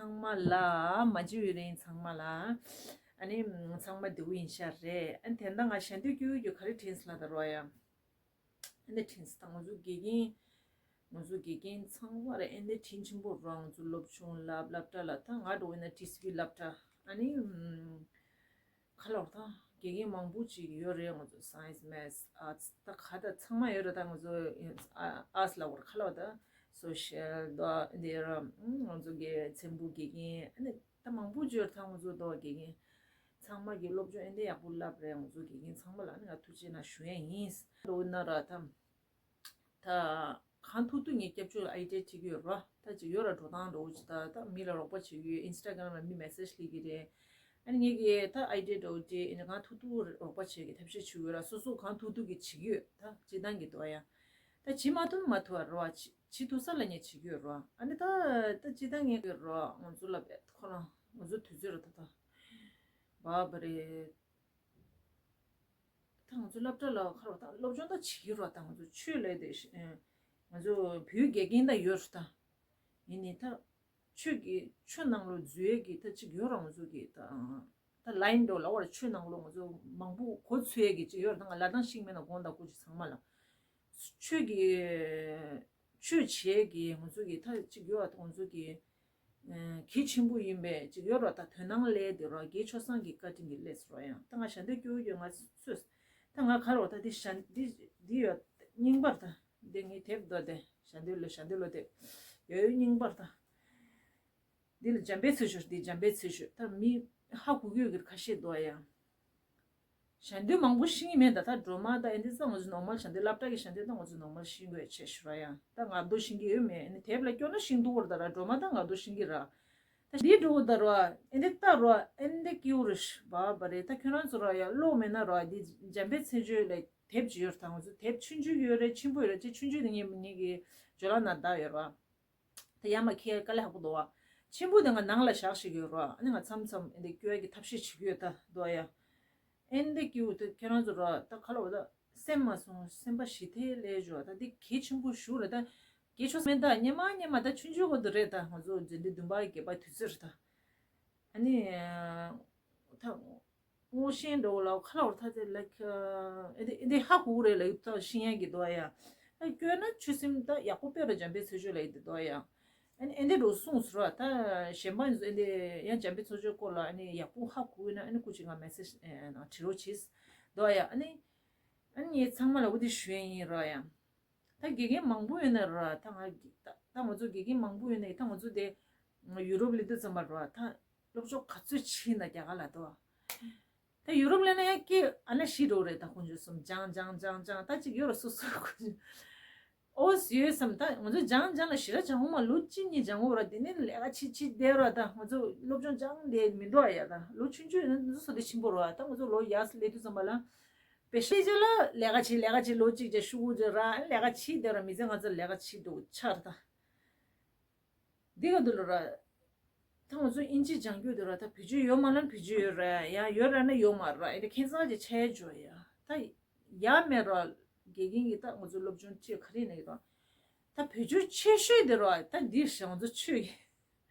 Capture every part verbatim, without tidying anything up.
ཚང་མ་ལ། མ་བརྗེད་ཡོད་རེད་ཚང་མ་ལ། ཨ་ནི་ཚང་མ་བདེ་པོ་ཡིན་ཤག་རེད། ཨ་ནི་དེ་འདྲ་ང་ཞལ་འདོན་སྐྱོ་སྐྱོ་ག་རེ་དྲན་སོང་ལབ་ད་རོགས་ཡ། ཨ་ནི་དྲན་སོང་ད་ང་ཚོ་དགེ་རྒན། ང་ཚོ་དགེ་རྒན་ཚང་མ་རེད། ཨ་ནི་དྲིན་ཆེན་པོ་རོགས། ང་ཚོ་སློབ་སྦྱོང་སློབ་སློབ་གྲྭ་ལ་ད་ང་འགྲོ་བས་ན་ཊི་སི་ཝི་སློབ་གྲྭ། ཨ་ནི་ཁ་ལོར་ད་དགེ་རྒན་མང་པོ་ཅིག་ཡོད་རེད། ང་ཚོ་སའེན་སི་མེཐ་སི་ཨར་ཊི་སི་ད་ག་ད་ཚང་མ་ཡོད་རེད། ད་ང་ཚོ་ཨར་ཊི་སི་ལབ་དགོས་རེད། ཁ་ལོར་ད་སོ་ཤལ་ད་འདི་ར་ང་ཚོ་གི་ཚེམ་བུ་དགེ་རྒན་ཨ་ནི་ད་མང་པོ་ཅིག་ཡོད་རེད། ད་ང་ཚོ་ད་དགེ་རྒན་ཚང་མ་གི་སློབ་སྦྱོང་ཨེ་འདྲ་ཡག་པོ་བསླབས་རེད། ང་ཚོ་དགེ་རྒན་ཚང་མ་ལ་ནི་ང་ཐུགས་རྗེ་གནང་ཞུ་ཡ་ཡིན། འགྲོ་ན་ར་ད། ད་གང་ཐུབ་ཐུབ་ངས་སྐྱབས་བཅོལ་ལ་ཨའི་ཌི་ཡ་བྲིས་ཀྱི་ཡོད་རེད་བ། ད་ཅིག་ཡོད་ར་འགྲོ་སྟངས་འདྲ་བོ་ཅིག་ད་ད་མི་ལ་རོགས་པ་བྱེད་ཀྱི་ཡོད། ཨིན་སི་ཊ་གྷ་རམ་ལ་མི་མེ་སེ་ཇི་སླེབས་ཀྱི་རེད། ཨ་ནི་ངས་ཀྱི་ད་ཨའི་ཌི་ཡ་འདྲ་བོ་བྲིས་ཨ་ནི་གང་ཐུབ་ཐུབ་རོགས་པ་བྱེད་ཀྱི་ཐབས་ཤེས་བྱེད་ཀྱི་ཡོད་ར། སོ་སོ་གང་ཐུབ་ཐུབ་ཀྱི་བྱེད་ཀྱི་ཡོད། ད་སྤྱིར་བཏང་གི་འདུག་ཡ། ད་བྱེད་མ་ཐུབ་ན་མ་ཐུབ་པ་རེད་བ། བྱེད་བྱེད་ཐུབ་ས་ལ་ངས་བྱེད་ཀྱི་ཡོད་རེད་བ། ཨ་ནི་ད་ད་སྤྱིར་བཏང་ངས་ཀྱི་རེད་བ། ང་ཚོ་ལ་ཁོ་རང་ང་ཚོ་དུས་ཚོད་རེད་ད་ད་བ་བ་རེད། ད་ང་ཚོ་སློབ་གྲྭ་ལ་ཁ་རོག་ད་སློབ་སྦྱོང་ད་བྱེད་ཀྱི་རོགས། ད་ང་ཚོ་ཆོས་ལས་དེ་ང་ཚོ་བོད་དགེ་རྒན་ད་ཡོད་རེད། ད་ཡིན་ནི་ད་ཆོས་ཀྱི་ཆོས་ནང་ལོགས་འཛུལ་ཡས་ཀྱི་ད་ཅིག་ཡོད་ར། ང་ཚོ་གི་ད་ད་ལའིན་འགྲོ་ལ་བར་ཆོས་ནང་ལོགས་ང་ཚོ་མང་པོ་གོ་ཚོད་ཡས་ཀྱི་ཅིག་ཡོད་ར། ད་ང་ལ་དང་ཤིང་མེད་ན་དགོངས་དག་སྐུ་ཅིག་ཚང་མ་ལ་ཆོས་ཀྱི་ཆོས་བྱེད་ཀྱི་ང་ཚོ་གི་ད་ཅིག་ཡོད་ར། ད་ང་ཚོ་གི་གལ་ཆེན་པོ་ཡིན་པའི་ཅིག་ཡོད་རོགས། ད་དོན་སྣང་ལས་དེ་རོགས་དགེ་ཆོས་སང་གི་བཀའ་དྲིན་གྱི་ལས་སུ་རོགས་ཡང་ད་ང་ཞལ་འདོན་སྐྱོ་སྐྱོ་ང་ཚོས་ད་ང་ག་རོགས་ད་འདི་ཞལ་འདི་འདི་ཡོད་རྙིང་པར་ད་འདི་ངའི་དེབ་དོ་དེ་ཞལ་འདོན་ལོ་ཞལ་འདོན་ལོ་དེབ་ཡོད་ཡོད་རྙིང་པར་ད་འདི་ལ་འཇམ་པའི་ཚེ་ཤོར་འདི་འཇམ་པའི་ཚེ་ཤོར་ད་མི་ཧ་གོ་གི་ཡོད་གི་ཁ་ཤས་དོ་ཡང་། ཞལ་འདོན་མང་པོ་ཤེས་ཀྱི་མེད། ད་ད་སྒྲོལ་མ་ད་ཨེ་འདི་ཙང་ང་ཚོ་ནོར་མལ་ཞལ་འདོན་སློབ་གྲྭ་གི་ཞལ་འདོན་ད་ང་ཚོ་ནོར་མལ་ཤེས་དགོས་ཆེ་ཤོས་ར་ཡང་ད་ང་རྡོ་ཤེས་ཀྱི་ཡོད་མེད་ཨེ་ནི་དེབ་ལ་སྐྱོར་ན་ཤེས་འདུག་བར་ད་ར་སྒྲོལ་མ་ད་ང་རྡོ་ཤེས་ཀྱི་ར། ད་འདི་འགྲོ་ད་ར་ཨེ་འདི་ལྟ་ར་ཨེ་འདི་སྐྱིའུ་རི་ཤི་བ་བ་རེད། ད་ཁྱོད་རང་ཚོ་ར་ཡ་ཀློག་མེད་ན་ར་འདི་འཇམ་པའི་ཚེ་བརྗོད་ལ་དེབ་ཅིག་ཡོད་ར། ད་ང་ཚོ་དེབ་ཆུང་ཆུང་ཡོད་རེད། ཆེན་པོ་ཡོད་རེད། ཅེ་ཆུང་ཆུང་དེ་ངས་ངས་ཀྱི་ཇོ་ལ་ན་ད་ཡོད་ར། ད་ཡར་མར་འཁྱེར་དཀའ་ལས་ཁག་པོ་འདུག་བ། ཆེན་པོ་དེ་ང་ནང་ལ་བཞག་ཤིག་ཡོད་རོགས། ཨ་ནི་ང་མཚམས་མཚམས་ཨེ་འདི་སྐྱོ་ཡ་གི་ཐབས་ཤེས་བྱེད་ཀྱི་ཡོད་ད་འདུག་ཡ། ཨེ་འདི་སྐྱིའུ་དེ་ཁྱེད་རང་ཚོ་རོགས་ད་ག་ལ་བ་ད་སེམས་མ་སོང་སེམས་པ་ཞི་ཐལ་ལས་བྱོས་ད་འདི་གལ་ཆེན་པོ་ཞུ་རེད། ད་གལ་ཆོ་མེད་ད་སྙེ་མ་སྙེ་མ་ད་ཆུང་ཆུང་གོ་འདི་རེད། ད་ང་ཚོ་འཛིན་འདི་བདུན་པ་བརྒྱད་པ་དུས་ཚོད་རེད་ད། ཨ་ནི་ད། སྔོ་ཤིང་འདྲ་བོ་ལ་ཁ་ལ་བར་ཐ་དེ་ལ་ཨེ་འདི་ཧ་གོ་རེད་ལ་ཡུག་ཐ་ཤིང་ཡན་གྱི་དོ་ཡ། ཨ་སྐྱོ་ན་ཆུ་སིམ་ད་ཡག་པོ་དཔེ་ར་འཇམ་པའི་ཚེ་ཆོས་ལ་ཡི་དེ་དོ་ཡ། ཨ་ནི་ཨེ་འདི་འགྲོ་གསུངས་སུ་ར་ད་གཞན་པ་ཨེ་འདི་ཡང་འཇམ་པའི་ཚེ་ཆོས་སྐོར་ལ་ཨ་ནི་ཡག་པོ་ཧ་གོ་ན་ཨ་ནི་སྐུ་ཅིག་ང་མེ་སེ་ཇི་ནང་བྲི་རོགས་གྱིས་དོ་ཡ། ཨ་ནི་ཨ་ནི་ངས་ཚང་མ་ལ་འོ་དེ་ཞུ་ཡ་ཡིན་ར་ཡ། ད་དགེ་རྒན་མང་པོ་ཡོད་ན་ར་ད་ང་ད་ད་ང་ཚོ་དགེ་རྒན་མང་པོ་ཡོད་ན་ད་ང་ཚོ་དེ་ཡུ་རོབ་ལི་དུ་ཙམ་པ་ར་ད་སློབ་སྦྱོང་ག་ཚོད་ཕྱིན་ན་རྒྱ་གར་ལ་དོ། ད་ཡུ་རོབ་ལ་ན་ཡང་སྐད་ཨ་ན་ཞིག་འགྲོ་རེད། ད་ཁོང་ཚོ་གསུམ་ལྗང་ལྗང་ལྗང་ལྗང་ད་ཅིག་ཡོད་ར་སོ་སོ་ཁོང་ཚོ་ཨོ་སི་ཡོད་བསམ། ད་ང་ཚོ་ལྗང་ལྗང་ལ་ཞི་ར་ལྗང་འོ་མ་ལོ་གཅིག་གཉིས་ལྗང་འོ་ར་དེ་ནས་ལས་ཀ་ཆི་ཆི་བསྡད་ར། ད་ང་ཚོ་སློབ་སྦྱོང་ལྗང་བསྡད་མི་འགྲོ་ཨ་ཡ། ད་ལོ་ཆུང་ཆུང་ཡོད་ན་ང་ཚོ་ས་དེ་ཆེན་པོ་ར། ད་ང་ཚོ་ལོ་ཡག་སླེབས་དུས་ཙམ་པ་ལ། པེ་ཤེ་ཅེ་ལ་ལས་ཀ་བྱེད་ལས་ཀ་བྱེད་ལོ་གཅིག་བྱས་ཤུ་གུ་བྱས་ར་ལས་ཀ་བྱེད་དེ་ར་མི་ཚེ་ང་ཚོ་ལས་ཀ་བྱེད་འདུག་ཆར་ད། འདི་ག་འདུག་ལ་ར། ད་ང་ཚོ་ཨིན་ཇི་སྦྱང་རྒྱུ་དེ་ར་ད་བེད་སྤྱོད་ཡོད་མ་ལ་བེད་སྤྱོད་ཡོད་ར་ཡང་ཡོད་ར་ན་ཡོད་མ་ར་ཨེ་ཁྱེད་ཚང་གི་ཆ་ཡ་འཇོ་ཡ་ད་ཡ་མེད་ར། དགེ་རྒན་གྱི་ད་ང་ཚོ་སློབ་སྦྱོང་ཅེས་ག་རེ་ནས་ར། ད་བེད་སྤྱོད་ཆེ་ཤོས་དེ་ར་ད་འདི་ང་ཚོ་ཆོས་ཡིན་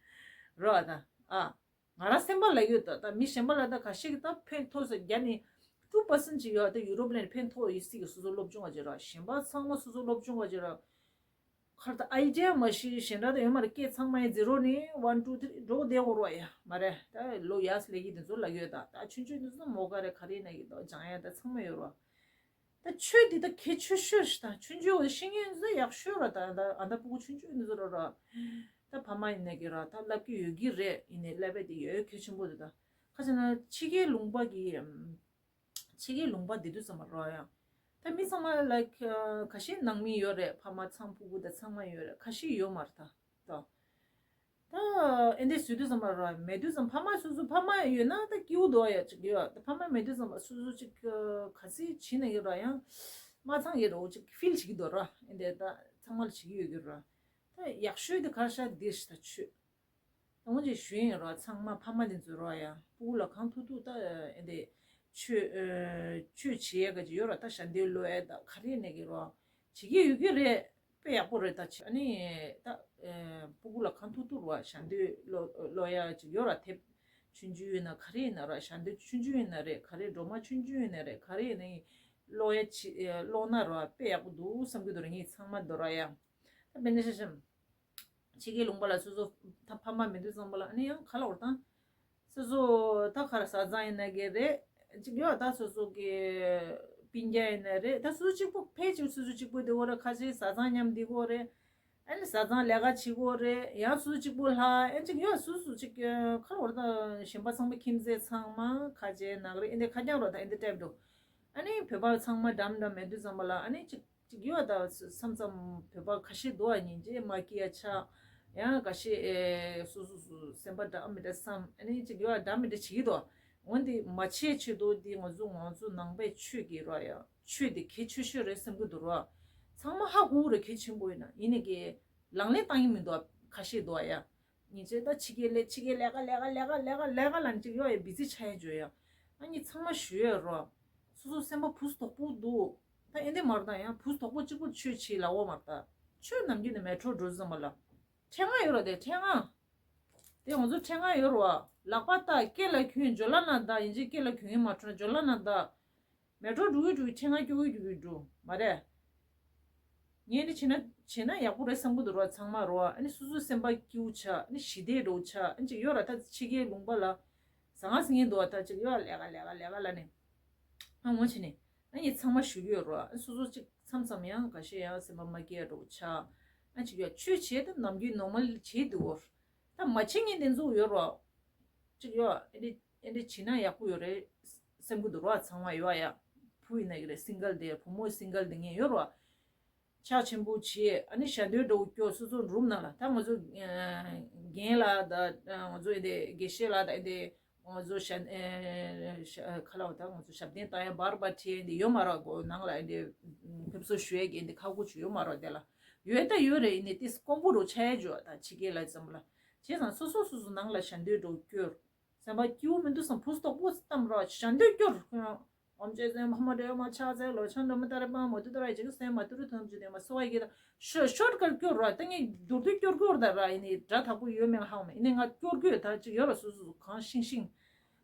ར་ད་ཨ། ང་རང་སེམས་པ་ལ་ཡོད་ད། ད་མི་གཞན་པ་ལ་ད་ཁ་ཤས་ཀྱི་ད་ཕན་ཐོགས་ས་རྒྱ་ནི་ཊུ་པར་སེན་ཅིག་ཡོད་ད། ཡུ་རོབ་ལ་ནི་ཕན་ཐོགས་ཡོད་སྲིད་ཀྱི་སོ་སོ་སློབ་སྦྱོང་བ་བྱེད་ར། གཞན་པ་ཚང་མ་སོ་སོ་སློབ་སྦྱོང་བ་བྱེད་ར། ཁར་ད་ཨའི་ཌི་ཡ་མ་ཤི་གཞན་ར་ད་ཡོད་མ་རེད། སྐད་ཚང་མ་ཡི་ཛི་རོ་ནི་ཝན་ཊུ་ཐི་རི་འགྲོ་བསྡད་གོ་རོགས་ཡ་མ་རེད། ད་ལོ་ཡག་སླེབས་ཀྱི་དེ་ཚོ་ལ་ཡོད་ད། ད་ཆུང་ཆུང་དེ་ཚོ་མོ་ག་རེད་ག་རེ་ན་གི་ད་སྦྱང་ཡ་ད་ཚང་མ་ཡོད་རོགས། ད་ཆོས་འདི་ད་གལ་ཆེ་ཤོས་ཤིག་ད་ཆུང་ཆུང་བོ་ཤེས་མཁན་ཚོ་ཡག་ཤོས་ར། ད་ད་ཨ་ད་ཕྲུ་གུ་ཆུང་ཆུང་འདི་ཚོ་ར་ར་ད་ཕ་མ་ཡིན་ནས་ཀྱི་ར་ད་བསླབ་ཀྱི་ཡོད་ཀྱི་རེད། ཡིན་ནའི་བསླབ་པ་དེ་ཡོད་གལ་ཆེན་པོ་འདུག་ད་ཁ་ཆེ་ན་ཕྱི་རྒྱལ་ལུང་པ་གི་ཕྱི་རྒྱལ་ལུང་པ་འདི་དུས་ཙམ་པ་ར་ཡང་ད་མི་ཚང་མ་ལ་ཁ་ཤས་ནང་མི་ཡོད་རེད། ཕ་མ་ཚང་ཕྲུ་གུ་ད་ཚང་མ་ཡོད་རེད། ཁ་ཤས་ཡོད་མ་རེད་ད་ད། ད་ཨེ་འདྲ་བཟོས་དུས་ཙམ་པ་ར་མེད་དུས་ཙམ་ཕ་མ་སོ་སོ་ཕ་མ་ཡོད་ན་ད་སྐྱིད་པོ་འདུག་ཡ་ཅིག་ཡོད། ད་ཕ་མ་མེད་དུས་ཙམ་པ་སོ་སོ་ཅིག་ག་ཚོད་བྱེད་ན་ཡོད་ར་ཡང་མ་ཚང་ཡོད་ར་འོ་ཅིག་ཕིལ་བྱེད་ཀྱི་འདུག་ར། ཨེ་འདྲ་ད་ཚང་མ་ལ་བྱེད་ཀྱི་ཡོད་ཀྱི་ར། ད་ཡག་ཤོས་དེ་ག་རེ་ཤག་འདིར་ཤི་ད་ཆོས་ད་འོ་ཅིག་ཞུ་ཡིན་ར། ཚང་མ་ཕ་མ་དེ་ཚོས་ར་ཡ་སྤུ་གུ་ལ་གང་ཐུབ་ཐུབ་ད་ཨེ་འདྲ་ཆོས་ཆོས་བྱེད་ཡ་ག་ཅིག་ཡོད་ར། ད་ཞལ་འདོན་ཀློག་ཡ་ད་ག་རེ་ནས་ཀྱི་ར་བྱེད་ཀྱི་ཡོད་ཀྱི་རེད། དཔེ་ཡག་པོ་རེད། ད་ཆ་ཨ་ནི་ད་ཨེ་སྤུ་གུ་ལ་གང་ཐུབ་ཐུབ་ར་ཞལ་འདོན་ཀློག་ཀློག་ཡ་ཅིག་ཡོད་ར། དེབ་ཆུང་ཆུང་ཡིན་ན་ག་རེ་ཡིན་ན་ར། ཞལ་འདོན་ཆུང་ཆུང་ཡིན་ན་རེད། ག་རེ་སྒྲོལ་མ་ཆུང་ཆུང་ཡིན་ན་རེད། ག་རེ་ཡིན་ན་ཀློག་ཡ་ཅིག་ཀློག་ན་ར་དཔེ་ཡག་པོ་འདུག་བསམ་གྱི་འདུག་ར། ངས་ཚང་མ་འདོར་ར་ཡ། ད་དཔེར་ན་ཤ་ཤམ། ཕྱི་རྒྱལ་ལུང་པ་ལ་སོ་སོ་ད་ཕ་མ་མི་འདུག་ཙམ་པ་ལ་ཨ་ནི་ཡང་ག་ལ་འོར་དང་། སོ་སོ་ད་ག་རེ་བཟའ་ཚང་ཡིན་ན་གི་རེད། ཅིག་ཡོད་ད་སོ་སོ་གི་སྤུན་ཀྱག་ཡིན་ན་རེད། ད་སོ་སོ་གཅིག་པོ་ཕལ་ཆེར་སོ་སོ་གཅིག་པོ་དེ་འོ་ར། ཁ་ཆེ་བཟའ་ཚང་མཉམ་འདི་གོ་རེད། ཨ་ནི་བཟའ་ཚང་ལས་ཀ་བྱེད་གོ་རེད། ཡང་སོ་སོ་གཅིག་པོ་ལྷག་ཨ་ཅིག་ཡོད་སོ་སོ་གཅིག་ག་ལ་འོར་ད་གཞན་པ་ཚང་མ་ཁྱིམ་མཚེས་ཚང་མ་ཁ་ཆེ་ནག་རེད། ཨེ་འདི་ཁ་རྐྱང་རོ་ད་ཨེ་འདི་ཊའིབ་འགྲོ། ཨ་ནི་བོད་པ་ཚང་མ་འགྲམ་འགྲམ་མེད་དུས་ཙམ་པ་ལ་ཨ་ནི་ཅིག་ཅིག་ཡོད་ད། མཚམས་མཚམས་བོད་པ་ཁ་ཤས་འདུག་ཨ། སྙིང་རྗེ་མ་སྐྱིད་ཡ་ཆགས། ཡང་ཁ་ཤས་ཨེ་སོ་སོ་སོ་སེམས་པ་འདྲ་མི་འདྲ་བསམ། ཨ་ནི་ཅིག་ཡོད་འདྲ་མི་འདྲ་བྱེད་ཀྱི་འདུག་འོན་ཏེ་མ་བྱེད་ཆེད་དུ་འདི་ང་ཚོ་ང་ཚོ་ནང་པའི་ཆོས་ཀྱི་ར་ཡ་ཆོས་འདི་གལ་ཆེ་ཤོས་རེད་བསམ་གྱི་འདུག་ར། ཚང་མ་ཧ་གོ་གི་རེད། གལ་ཆེན་པོ་ཡིན་ན་ཡིན་ནི་གི་ལག་ལེན་བསྟར་གྱི་མི་འདུག་ཁ་ཤས་འདུག་ཨ་ཡ། ཉིན་བྱེད་ད་ཕྱི་རྒྱལ་ལས་ཕྱི་རྒྱལ་ལས་ཀ་ལས་ཀ་ལས་ཀ་ལས་ཀ་ལས་ཀ་ལ་ཅིག་ཡོད་ཡ་བི་ཛི་ཆགས་ཡ་བརྗོད་ཡ། ཨ་ནི་ཚང་མ་ཞུ་ཡ་རོ། སོ་སོ་སེམས་པ་བུ་སྟོག་པོ་འདུག་ད་ཨེ་འདི་མར་ད་ཡང་བུ་སྟོག་པོ་གཅིག་པུ་ཆོས་བྱེད་ལ་འོ་མར་ད། ཆོས་ནམ་རྒྱུན་ནས་མེ་ཊོ་འགྲོ་ཙམ་པ་ལ། ཕྲེང་བ་ཡོད་ར་དེ་ཕྲེང་བ། དེ་ང་ཚོ་ཕྲེང་བ་ཡོད་ར་བ། ལག་པ་ད་སྐེ་ལ་གྱོན་ཇོ་ལ་ན་ད་ཡིན་གཅིག་སྐེ་ལ་གྱོན་ཡིན་མ་འཕྲོ་ན་ཇོ་ལ་ན་ད། མེ་ཊོ་འགྲོ་གི་འགྲོ་གི་ཕྲེང་བ་སྐྱོ་གི་སྐྱོ་གི་འགྲོ་མ་རེད། ངས་ནི་བྱེད་ན་བྱེད་ན་ཡག་པོ་རེད་བསམ་གི་འདུག་ར། ཚང་མ་རོ་ཨ་ནི་སོ་སོའི་སེམས་པ་སྐྱིད་པོ་ཆགས། ཨ་ནི་ཞི་བདེ་འདྲ་བོ་ཆགས། ཨ་ནི་ཅིག་ཡོད་ར་ད་ཕྱི་རྒྱལ་ལུང་པ་ལ་ཟང་ཟིང་ངེ་འདུག་བ། ད་ཅིག་ཡོད་ལས་ཀ་ལས་ཀ་ལས་ཀ་ལ་ནི་ཨ་ངོ་ཆེ་ནི་ཨ་ནི་ཚང་མ་ཞུ་གི་ཡོད་རོ། ཨ་ནི་སོ་སོ་ཅིག་མཚམས་མཚམས་ཡང་འགའ་ཤས་ཡང་སེམས་པ་མ་སྐྱིད་འདྲ་བོ་ཆགས། ཨ་ཅིག་ཡོད་ཆོས་བྱེད་ད་ནམ་རྒྱུན་ནོར་མལ་བྱེད་འདུག་བོ། ད་མ་བྱེད་ངེས་དེ་ཚོ་ཡོད་རོ། ཅིག་ཡོད་ཨ་ནི་ཨེ་འདྲ་བྱེད་ན་ཡག་པོ་ཡོད་རེད་བསམ་གི་འདུག་ར། ཚང་མ་ཡོད་ཡ། བུ་ཡིན་ན་ཡོད་རེད། སིང་གལ་དེ་བུ་མོ་སིང་གལ་དེ་ངས་ཡོད་ར། ཕྱག་ཆེན་པོ་བྱེད། ཨ་ནི་ཞལ་འདོན་འདྲ་བོ་སྐྱོར། སོ་སོ་རུམ་ནང་ལ་ད་ང་ཚོ་རྒན་ལ་ད་ང་ཚོ་ཨེ་འདྲ་དགེ་བཤེས་ལ་ད་ཨེ་འདྲ་ང་ཚོ་ཞལ་ཁ་ལ་བ་ད་ང་ཚོ་ཞབས་བརྟན་བཏང་ཡ་བར་བར་ཁྲིད་ཨེ་འདྲ་ཡོད་མ་ར། གོ་ནང་ལ་ཨེ་འདྲ་ཕེབས་བསུ་ཞུ་ཡ་གི་ཨེ་འདྲ་ཁག་པོ་ཅིག་ཡོད་མ་ར། དེ་ལ་ཡོད་ད་ཡོད་རེད། ཡིན་ནའི་ཏིས་དཀོན་པོ་རུ་ཆ་ཡ་འཇོག་ད་ཕྱི་རྒྱལ་ལ་ཙམ་ལ་བྱས་ཙང་སོ་སོ་སོ་སོ་ནང་ལ་ཞལ་འདོན་འདྲ་བོ་སྐྱོར། སེམས་པ་སྐྱིད་པོ་མི་འདུག་བསམ་བུ་སྟོག་པོ་བསམ་རོགས་ཞལ་འདོན་སྐྱོར། ཨོམ་ཅེ་ཟེར་མ་མ་འདྲེ་མ་ཆགས་ཟེར་ལོ་ཆང་འདྲ་མི་ལྟར་པ་མ་དུ་ལྟར་ཡ་ཅིག་སེམས་མ་ཏུ་རུ་ཐམས་ཅད་དེ་མ་སོ་བ་ཡི་གེ་དང་ཤོ་ཤོར་ཀར་སྐྱོར་རོགས། ད་ངས་མདོར་བསྡུས་སྐྱོར་སྐྱོར་ད་ར་ཡིན་ནི་སྒྲ་དག་པོ་ཡོད་མེད་ཧ་མ་ཡིན་ནི་ང་སྐྱོར་སྐྱོར་ད་ཅིག་ཡོད་ར་སོ་སོ་སོ་གང་ཤིང་ཤིང་།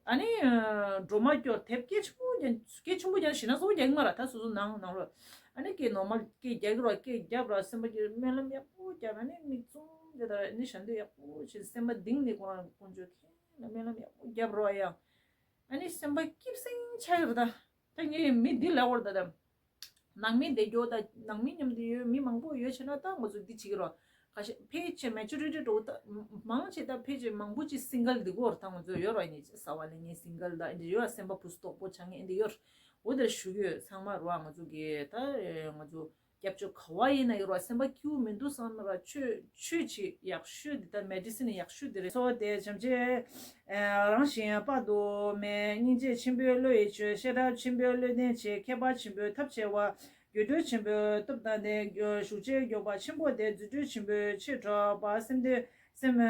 ཨ་ནི་སྒྲོལ་མ་སྐྱོར་དེབ་སྐད་ཆེན་པོ་རྒྱག་སྐད་ཆེན་པོ་རྒྱག་ཞེ་ན་སོ་རྒྱག་གི་མ་ར། ད་སོ་སོ་ནང་ནང་རོགས། ཨ་ནི་སྐད་ནོར་མལ་སྐད་རྒྱག་གི་རོགས། སྐད་རྒྱབ་ར་སེམས་པ་སྐྱིད་སྨོན་ལམ་ཡག་པོ་རྒྱབ། ཨ་ནི་མིག་བཙུམ་དེ་ད་ཨ་ནི་ཞལ་འདོན་ཡག་པོ་བྱེད། སེམས་པ་གཏིང་ནས་ཁོ་རང་དཀོན་མཆོག་མཁྱེན་ལ་སྨོན་ལམ་ཡག་པོ་རྒྱབ་རོགས་ཡ། ཨ་ནི་སེམས་པ་སྐྱིད་སེང་ཆགས་ཡོད་རེད་ད། ད་ངས་མི་འདི་ལབ་པ་རེད་ད་ད། ནང་མི་བསྡད་རྒྱུ་ད་ནང་མི་མཉམ་དུ་ཡོད་མི་མང་པོ་ཡོད་བྱས་ན་ད་ང་ཚོ་འདི་བྱེད་ཀྱི་རོགས། ཁ་ཤས་ཕལ་ཆེར་མེ་ཅོ་རི་ཊི་འགྲོ་ད་མང་ཆེ་ད་ཕལ་ཆེར་མང་པོ་ཅིག་སིང་གལ་འདི་གོ་རེད། ད་ང་ཚོ་ཡོད་རོགས་ཡིན་ཟ་བ་ལེན་མཁན་སིང་གལ་ད་འདི་ཡོད་སེམས་པ་བུ་སྟོག་པོ་ཆགས་མཁན་འདི་ཡོད། འོ་དེར་ཞུ་གི་ཡོད་ཚང་མ་རོགས། ང་ཚོ་གི་ད་ང་ཚོ་སྐྱབས་བཅོལ་ག་བ་ཡིན་ན་ཡོད་ར། སེམས་པ་སྐྱིད་པོ་མི་འདུག་བསམ་ན་ར་ཆོས་ཆོས་བྱེད་ཡག་ཤོས་འདི་ད་མེ་ཌི་སིན་ཡག་ཤོས་འདི་རེད། གཙོ་བོ་དེ་བྱམས་ཆེན་རང་བཞིན་དཔག་ཏུ་མེད། སྙིང་རྗེ་ཆེན་པོའི་བློ་ཡི་ཆོས། ཤེས་རབ་ཆེན་པོའི་བློས་བརྟན་བྱེད། མཁས་པ་ཆེན་པོའི་ཐབས་ཆེ་བ། སྒྱུ་འཕྲུལ་ཆེན་པོའི་སྟོབས་དང་ལྡན། ཤུགས་ཀྱི་མགྱོགས་པ་ཆེན་པོ་དེ། རྫུ་འཕྲུལ་ཆེན་པོའི་ཆོས་སྒྲོག་པ། སེམས་དོན་སེམས་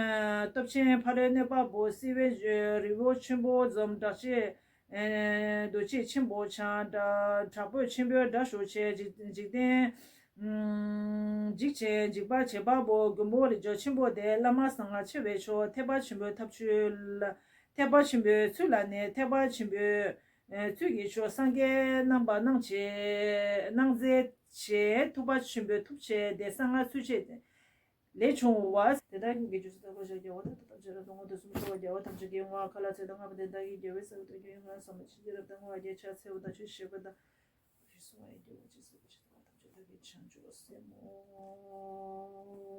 སྟོབས་ཆེན་ཕ་རོལ་གནོན་པ་པོ། བསིལ་བའི་རི་བོ་ཆེན་པོ་འཛོམས། དྲག་ཆེ་རྡོ་རྗེ་ཆེན་པོ་འཆང་། དྲག་པོ་ཆེན་པོའི་དགྲ་བཤུ་བྱེད། འཇིག་རྟེན་འཇིགས་བྱེད་འཇིགས་པ་བྱེད་པ་པོ། མགོན་པོ་རིགས་ལྗོངས་ཆེན་པོ་དེ། བླ་མ་གསང་སྔགས་ཆེ་བའི་མཆོག་མཐེ་བོ་ཆེན་པོའི་ཐབས་ཚུལ་ལ་མཐེ་བོ་ཆེན་པོའི་ཚུལ་ལ་གནས། མཐེ་བོ་ཆེན་པོའི་ཚུལ་གྱི་མཆོག་སངས་རྒྱས་རྣམ་པར་སྣང་བྱེད་སྣང་མཛད་བྱེད། ཐུབ་པ་ཆེན་པོའི་ཐུབ་བྱེད་དེ། གསང་སྔགས་ཚུལ་བྱེད་ལས་བྱུང་བ། དེ་དག་གི་རྒྱུ་ཚོགས་དང་བག་ཆགས་རྒྱལ་བ་དང་ཐམས་ཅད་རབ་ཏུ་ངོ་། དུས་གསུམ་འཁོར་བ་རྒྱལ་བ་ཐམས་ཅད་ཀྱི་དབང་བསྐུར་ལ་ཚེ་དང་ལྔ་པོ་དེ་དག་གི་རྒྱལ་བའི་ས་བོན་དུ་གྱུར་ཡོད་ངག་ཁ་ལ་ཚེ་དང་ལྔ་པོ་དེ་དག་གི་རྒྱལ་བའི་ས་བོན་དུ་གྱུར་ཡོད་ངག་ས་མ་ཆེན་གྱི་རབ་དང་བསྔོ་བ་རྒྱལ་ཕྱག་ཚེ་འོ་དང་ཆོས་ཞེས་པ་དང་། ཞེས་གསུངས་པ་ཡི་རྒྱལ་བ་ཇི་སྲིད་པ་ཞིག་དང་ཐམས་ཅད་བདག་གིས་བྱང་ཆུབ་སེམས་མོ།